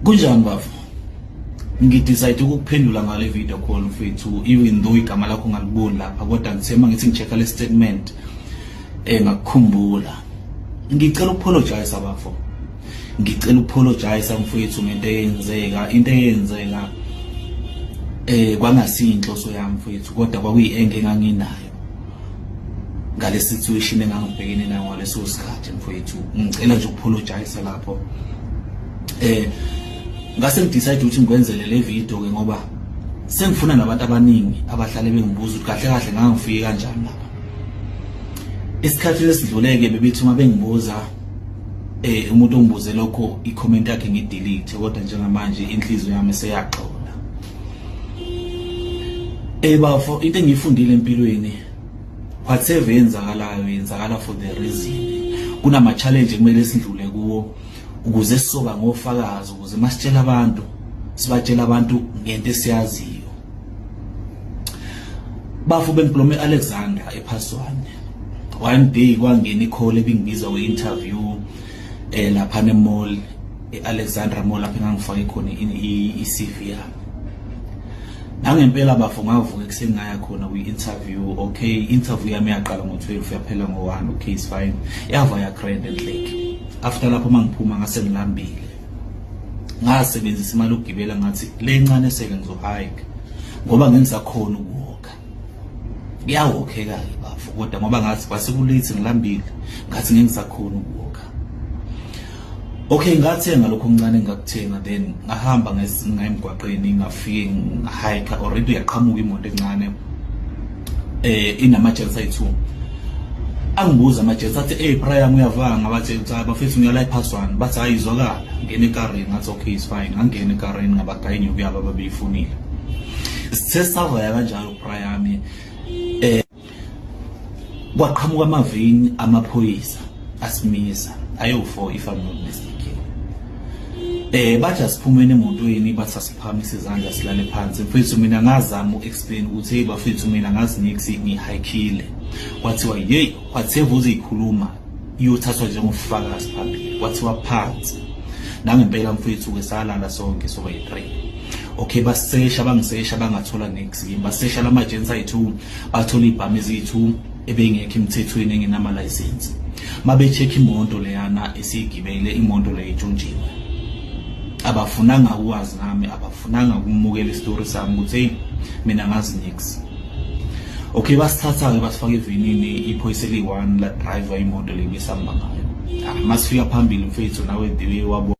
Kunjani bafo? Ngidecide ukukuphendula ngale video call mfethu, even though igama lakho ngaliboni lapha, kodwa ngithe uma ngithi ngi-check-a le statement ngakukhumbula. Ngicela uku-apologize bafo. Ngicela uku-apologize mfethu ngento eyenzeka, into eyenzeka kwangasiyinhloso yami mfethu, kodwa kwakuyi-anger enganginayo ngale situation engangibhekene nayo ngaleso sikhathi mfethu. Ngicela nje uku-apologize lapho. Ngase ngidecide ukuthi ngikwenzele le video ke ngoba sengifuna nabantu abaningi abahlale bengibuza ukuthi kahle kahle ngangifike kanjani lapha. Isikhathi esidluleke bebethi uma bengibuza, umuntu ongibuze lokho, i-comment yakhe ngidelete, kodwa njengamanje inhliziyo yami seyaxola. Bafo, into engiyifundile empilweni, whatever yenzakalayo yenzakala for the reason. Kunama challenge kumele sidlule kuwo ukuze sizoba ngofakazi, ukuze masitshela abantu sibatshela abantu ngento esiyaziyo. Bafo, bengiblome Alexandra ephaswane. One day kwangena i-call ebingibiza kwi-interview lapha ne-mall, e-Alexandra Mall, lapho engangifake khona i-CV yami. Nangempela bafo, ngavuka ekuseni ngaya khona kwi-interview. Okay, interview yami yaqala ngo-12, yaphela ngo-1. Okay, is fine, yava ya grand and like after lapho mangiphuma ngase ngilambile, ngasebenzisa imali yokugibela, ngathi le ncane esele ngizohike ngoba ngengisakhona ukuwalka. Kuyawalkeka-ke bafo, kodwa ngoba ngathi kwase kulate, ngilambile, ngathi ngeke ngisakhona ukuwalka. Okay, ngathenga lokho okuncane engakuthenga, then ngahamba ngaya emgwaqeni, ngafike ngahike. Already uyaqhamuka imoto encane inama-gents ayi-two. Angibuza ama-gents athi, "Hey Brian, uyavanga?" Bathi, "Cha bafethu, ngiyala iphasi one." Bathi, "Hayi, izwakala, ngena ekarini." Ngathi, "Okay, is fine." Ngangena ekarini, ngabagaya inyuku yabo ababeyifunile. Sithe savaya kanjalo Brian, kwaqhamuka amaveni amaphoyisa asimisa ayo-4, if I'm not mistaken. Bathi asiphumeni emotweni, bathi asiphakamisa izandla, silale phansi. Mfethu, mina ngazama uku-explain ukuthi, "Hey bafethu, mina ngazi nix, ngihaykhile." Kwathiwa, "Hey, whatever uzoyikhuluma iyothathwa njengofakazi phambili." Kwathiwa phansi. Nangempela mfethu ke salala sonke soba yi-3. Okay, basesha, bangisesha, bangathola nix kimi. Basesha lama-gents ayi-2, bathola ibhamu eziyi-2 ebengekho emthethweni, engenama-license. Mabe-check imoto leyana esiyigibele, imoto leyo itshontshiwe. Abafunanga ukwazi ngami, abafunanga ukumukela isitori sami ukuthi, hey, mina ngazi nix. Okay, basithatha-ke basifaka evenini, iphoyisa eliyi-one la driver imoto le besihamba ngayo. Ah, masifika phambili mfethu, nawe the way wabo